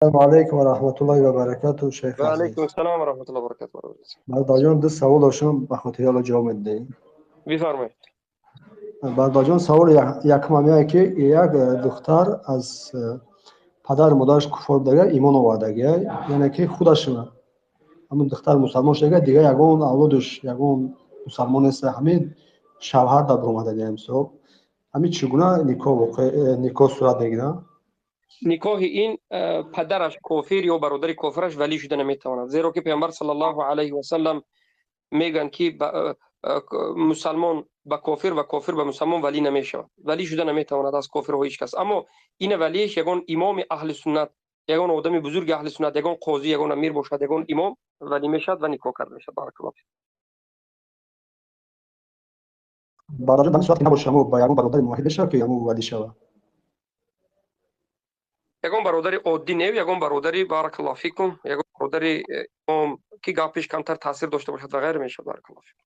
Ассалому алайкум ва раҳматуллоҳи ва баракатуҳ, шайх Ва азиз. Алайкум ассалом ва раҳматуллоҳи ва баракатуҳ. Бародарҷон, ду савол доштам, ба хотири Аллоҳ ҷавоб медиҳем. Бифармоед. Бародарҷон, саволи якум ҳамяе, ки як духтар аз падару модараш куфр будага, имон овардагия, яъне ки худаш ҳамун духтар мусалмон шудага, дигар ягон авлодаш ягон мусалмон нест, ҳамин шавҳар дар баромадагия мисол. Ҳамин чӣ гуна никоҳ сурат мегирад? Никоҳи ин падараш кофир ё бародари кофираш валӣ шуда наметавонад, зеро ки Паёмбар саллаллоҳу алайҳи васаллам мегӯянд, ки мусалмон ба кофир ва кофир ба мусалмон валӣ намешавад. Валӣ шуда наметавонад аз кофирҳо ҳеҷ кас. Аммо ина валиеш ягон имоми аҳли суннат, ягон одами бузурги аҳли суннат, ягон қозӣ, ягон амир бошад, ягон имом валӣ мешавад ва никоҳ карда мешавад. Баракаллоҳ. Бародарҷон, дар сурат ки набошад, ба ягон бародари муваҳҳид мешавад, ки ҳамун валӣ шавад? Ягон бародари оддӣ не, ягон бародари, баракаллоҳ фикум, ягон бародари имом, ки гапиш камтар таъсир дошта бошад ва ғайра мешавад. Баракаллоҳ фикум.